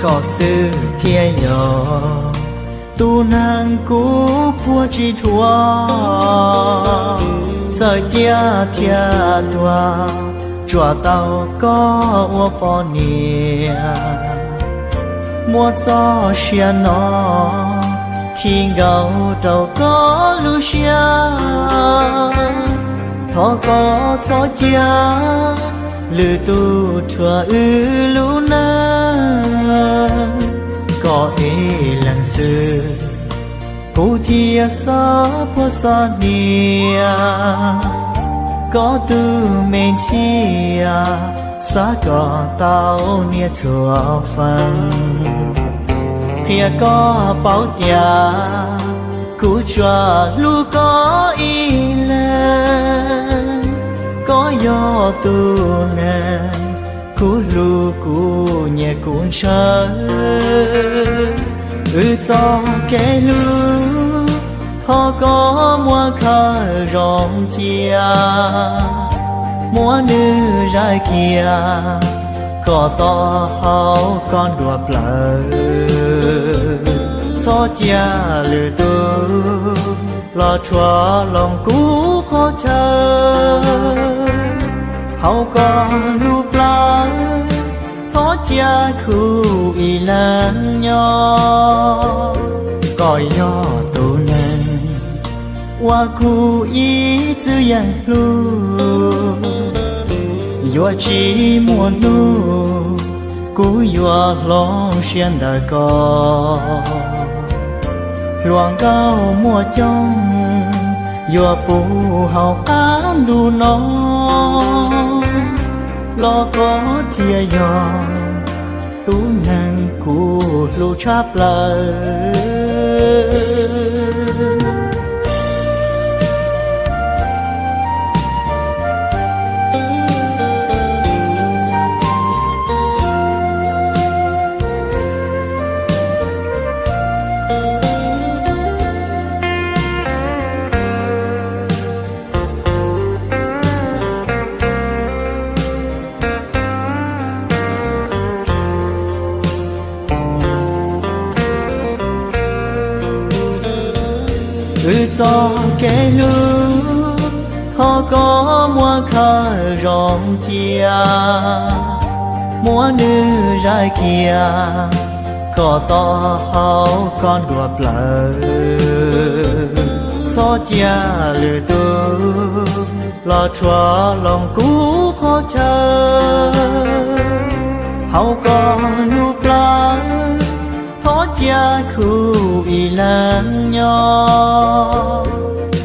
Koj xwb thiaj yog tus neeg kuv puag tsis dhuav, txawm ciaj thiab tuag tsuas tau koj ua poj niam. Muab txoj sia no khi nkaus rau koj lub siab, thov koj txhob cia lwm tus rhuav wb lub neej. Koj ib leeg xwb kuv thiaj xob puag xob hnia, koj tus me ntxhias xav kom tau niaj txhua feem. Qhia koj paub tias kuv tsuas hlub koj ib leeg, koj yog tus neeg kuv hlub kuv nyiam kuv ntshaw. Wb txoj kev hlub thov koj muab khaws zoo cia, muab nws zais kiag kom tau hauv koj nruab plawv. Txhob cia lwm tus los rhuav loo kuv qhov chaw. Hauv koj lub plawv thov cia kuv ib leeg nyob. Koj yog tus neeg uas kuv ib txwm yeej hlub, yuav tsis muaj hnub kuv yuav hloov siab ntawm koj. Hluas nkauj muaj coob yuav puv hauv qab ntuj no, los koj thiaj yog tus neeg kuv hlub tshaj plaws. Wb txoj kev hlub thov koj muab khaws zoo cia, muab nws zais kiag kom tau hauv koj nruab plawv. Txhob cia lwm tus los rhuav loo kuv qhov chaw. Hauv koj lub plawv thov cia kuv ib leeg nyob.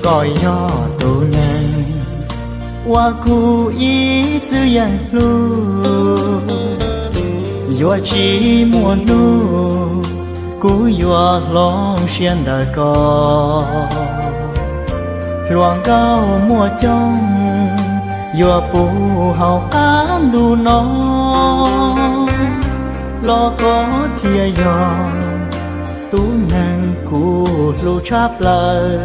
Koj yog tus neeg uas kuv ib txwm yeej hlub, yuav tsis muaj hnub kuv yuav hloov siab ntawm koj. Hluas nkauj muaj coob yuav puv hauv qab ntuj no, los koj thiaj yog tus neeg kuv hlub tshaj plaws.